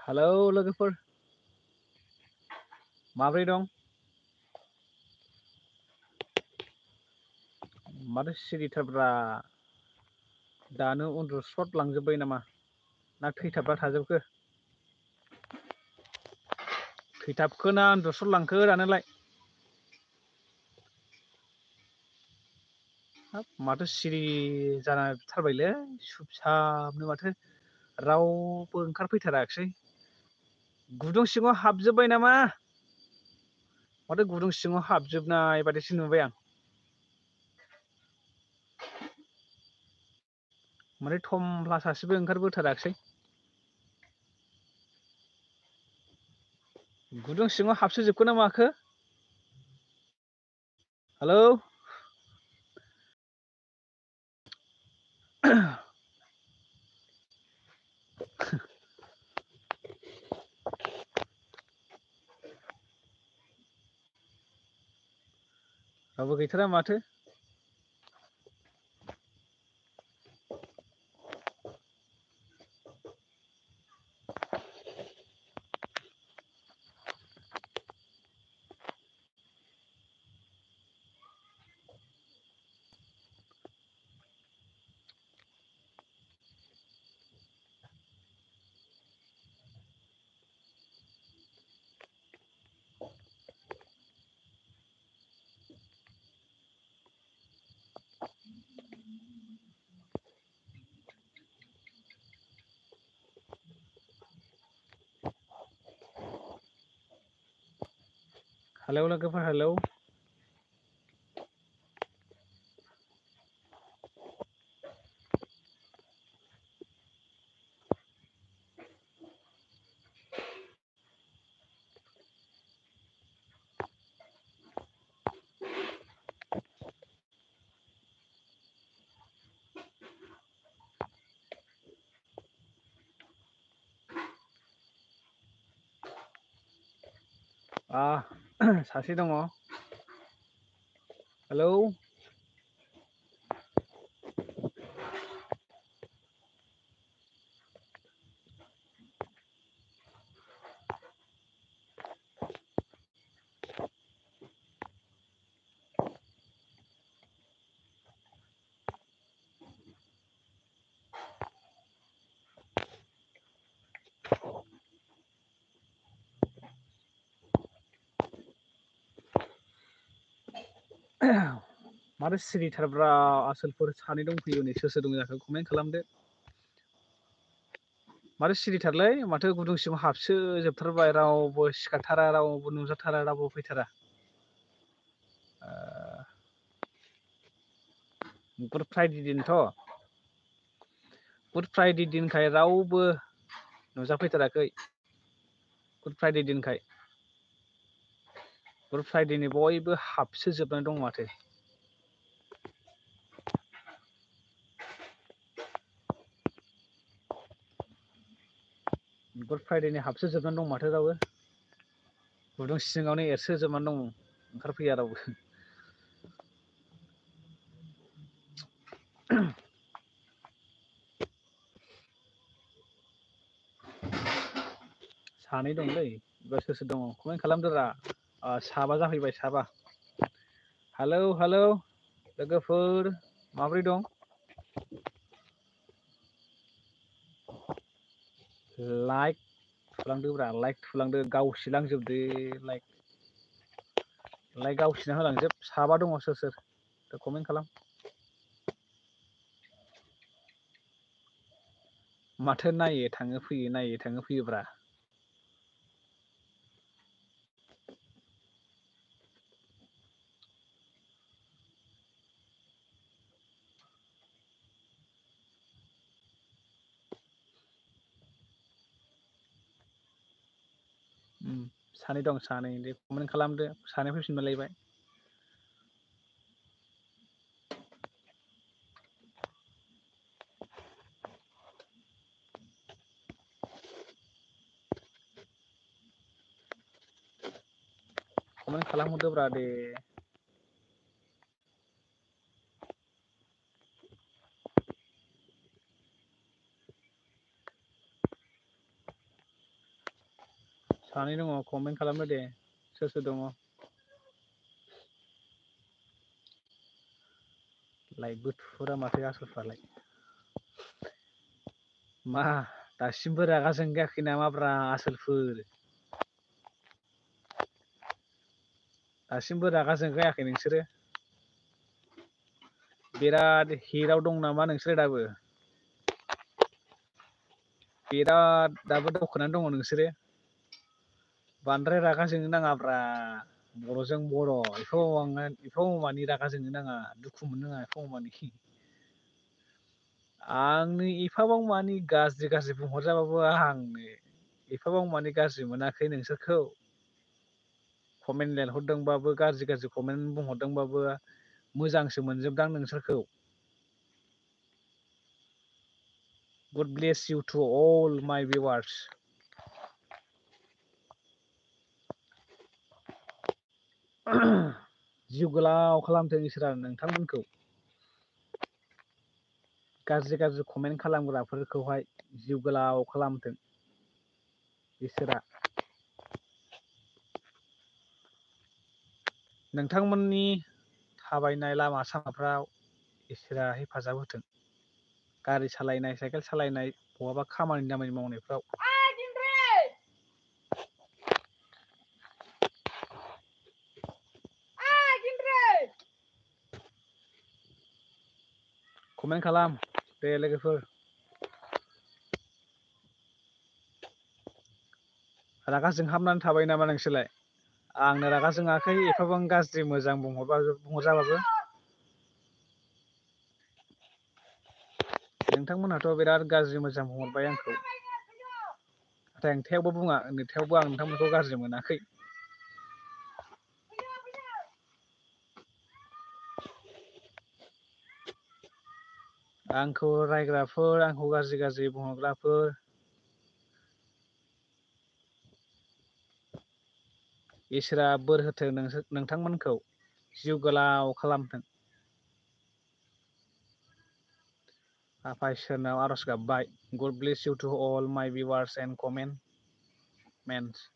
Hello लोगोफोर माब्रै दं? माथो सिरिथारब्रा दानो उन्दुस्रद लांजोब्बाय नामा ना थैथाबना थाजोबखो? थैथाबखो ना उन्दुस्रद लांखो दानोलाय? हाब माथो सिरि जाथारबायलै सुब-साबनो माथो रावबो ओंखारफैथाराखिसै गुदुं सिङाव हाबजोब्बाय नामा? माथो गुदुं सिङाव हाबजोबनाय बादिसो नुबाय आं। माथो थमब्ला सासेबो ओंखारबोथाराखिसै। गुदुं सिङाव हाबसोजोबखो ना माखो? हेलौ रावबो गैथारा माथो। हेलौ लोगोफोर हेलौ सासे दङ। हेलौ माथो सिरिथारब्रा आसोलफोर सानै दंफैयो नै सोर सोर दं जाखो कमेन्ट खालामदो। माथो सिरिथारलै माथो गुदुं सिङाव हाबसोजोबथारबाय रावबो सिखारथारा रावबो नुजाथारा रावबो फैथारा। गुड फ्राइडे दिनथ'। गुड फ्राइडे दिनखाय रावबो नुजाफैथाराखै। गुड फ्राइडे दिनखाय गुड फ्राइडेनि बयबो हाबसोजोबनानै दं माथो। गुड फ्राइडेनि हाबसोजोबनानै दं माथो रावबो। गुदुं सिङावनो एरसोजोबनानै दं ओंखारफैया रावबो। सानै दंलै सोर सोर दङ कमेन्ट खालामदोरा। साबा जाफैबाय साबा। हेलौ हेलौ लोगोफोर माब्रै दं? लाइक थुलांदोब्रा लाइक थुलांदो गावसिलांजोबदो लाइक। लाइक गावसिना होलांजोब साबा दङ सोर सोर दा कमेन्ट खालाम। माथो नायो थाङो फैयो नायो थाङो फैयोब्रा। सानै दं सानै दे कमेन्ट खालामदो सानै फैफिनलायबाय। कमेन्ट खालामहरदोब्रा दे। सानै दङ कमेन्ट खालामनो दे सोर सोर दङ लाइकबो थुहरा माथो आसोलफ्रालाय मा दासिमबो रागा जोंगायाखै नामाब्रा आसोलफोर दासिमबो रागा जोंगायाखै नोंसोरो बिराद हिटआव दं नामा नोंसोरो बिराद दाबो दावखोनानै दङ नोंसोरो बांद्राय रागा जोंनो नाङाब्रा बर'जों बर' एफा मानि रागा जोंनो नाङा दुखु मोननो नाङा एफा मानि आंनो एफाबां मानि गाज्रि बुंहरजाबाबो आंनो एफाबां मानि गाज्रि मोनाखै नोंसोरखौ कमेन्ट लिरहरदोंबाबो गाज्रि कमेन्ट बुंहरदोंबाबो मोजांसो मोनजोबदां नोंसोरखौ God bless you to all my viewers जिउ गोलाव खालामथों इसोरा नोंथांमोनखौ गाज्रि कमेन्ट खालामग्राफोरखौहाय जिउ गोलाव खालामथों इसोरा नोंथांमोननि थाबायनाय लामा सामाफ्राव इसोरा हेफाजाब होथों गारि सालायनाय साइकेल सालायनाय बहाबा खामानि दामानि मावनायफ्राव कमेन्ट खालाम दे लोगोफोर रागा जोंहाबनानै थाबाय नामा नोंसोरलाय आंनो रागा जोङाखै एफाबां गाज्रि मोजां बुंहरजाबाबो नोंथांमोनहाथ' बिराद गाज्रि मोजां बुंहरबाय आंखौ नाथाय आं थेवबो बुङा थेवबो आं नोंथांमोनखौ गाज्रि मोनाखै आंखौ रायग्राफोर आंखौ गाज्रि बुंहरग्राफोर इसोरा बोर होथों नोंथांमोनखौ जिउ गोलाव खालामथों आफा इसोरनाव आरज गाबबाय God bless you to all my viewers and comments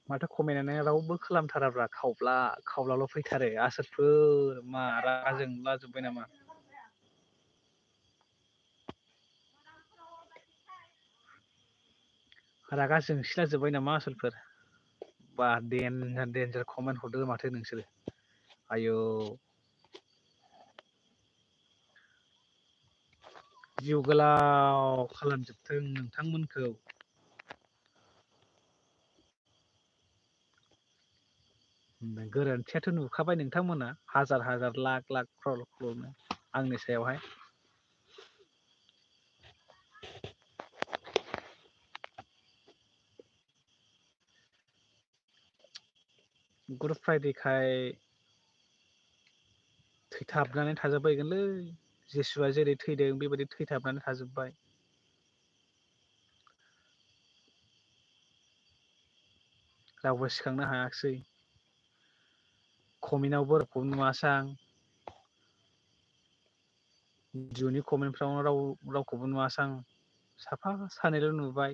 माथो कमेन्टआनो रावबो खालामथाराब्रा खावब्लाल' फैथारो आसोलफोर मा रागा जोंला जोब्बाय नामा रागा जोंसिला जोब्बाय नामा आसोलफोर बा देन्जार कमेन्ट हरदो माथो नोंसोरो आयौ जिउ गोलाव खालामजोबथों नोंथांमोनखौ गोरोन्थियाथ' नुखाबाय नोंथांमोना हाजार लाख क्ररनो आंनि सायावहाय गुड फ्राइडेखाय थैथाबनानै थाजोबबायगोनलै जिसुआ जेरै थैदों बेबायदि थैथाबनानै थाजोब्बाय रावबो सिखांनो हायाखिसै कमेन्टआवबो रावखौबो नुवासै आं भिडिअनि कमेन्टफ्रावनो रावखौबो नुवासै आं साफा सानैल' नुबाय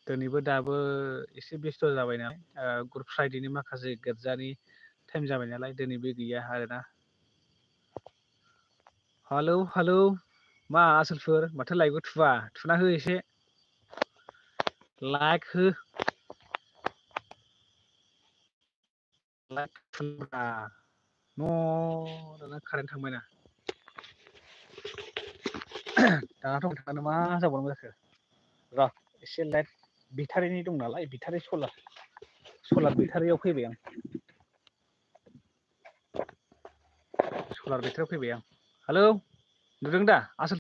दिनैबो दाबो एसे बेस्थ' जाबाय नालाय गुड फ्राइडेनि माखासे गिर्जानि टाइम जाबाय नालाय दिनैबो गैया आरोना हेलौ मा आसोलफोर माथो लाइकबो थुना हो एसे लाइक हो लाइट फुनब्रा दाना कारेन्ट थांबायना दानाथ' थानो मा जाबावनांगौ जाखो र' एसे लाइट बेटारिनि दं नालाय बेटारि सलार बेटारियाव फैबाय आं सलार बेटारियाव फैबाय आं हेलौ नुदों दा आसोल